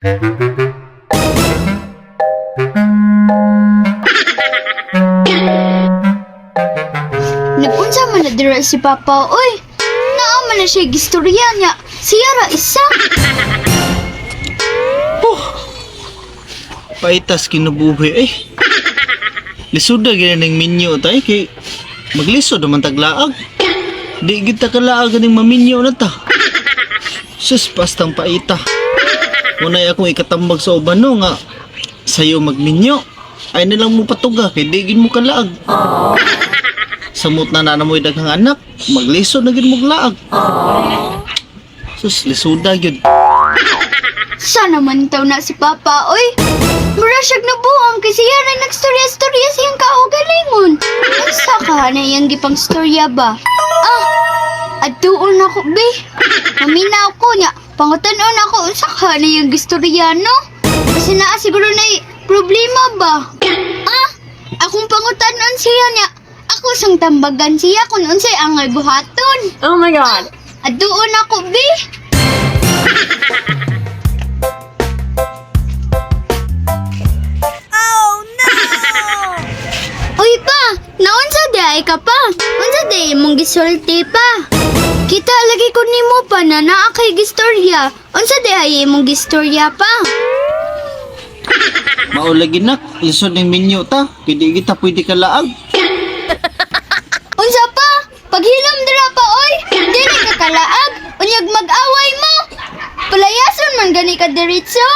Nagunsa man na dira si Papa, oy. Naa man na siya gistorya niya. Siya ra isa. Paitas kinabuhi eh. Lisuda gina ng minyo tay kay maglisod naman taglaag. Di gid ta kalaag ganing maminyo na ta. Sus, pastang paita. Unay akong ikatambag sa uban no nga sayo magminyo. Ay nilang mo patuga kay di gid mo kalaag. Samot na na mo'y daghang anak, maglisod na gid mo laag. Sus, lisuda gyud. Sana man taw na si Papa, oy. Mura siyag nabuang kay siya ra nagstorya-storya siyang kaugalingon. Unsa ka na iyang gipang storya ba? Ah, adtuon ako, be. Maminaw ko niya. Pangutan-on ako unsa ka na iyang gistorya, no? Kasi naa siguro na problema ba? Ah, akong pangutan-on siya niya. Ako sang tambagan siya kung unsay angay buhaton. Oh my God. Adtuon ako, be. Uy pa, naunsa di ay ka pa? Unsa di imong gisulti pa? Kita lagi ko nimo pa na naa kay gistorya. Unsa di ay imong gistorya pa? Maulagi nak, lisod ng minyo ta, kay di kita pwede kalaag. Unsa pa? Paghilom dira pa oy. Dili ka kalaag, unyag mag-away mo. Palayason man gani ka diretso.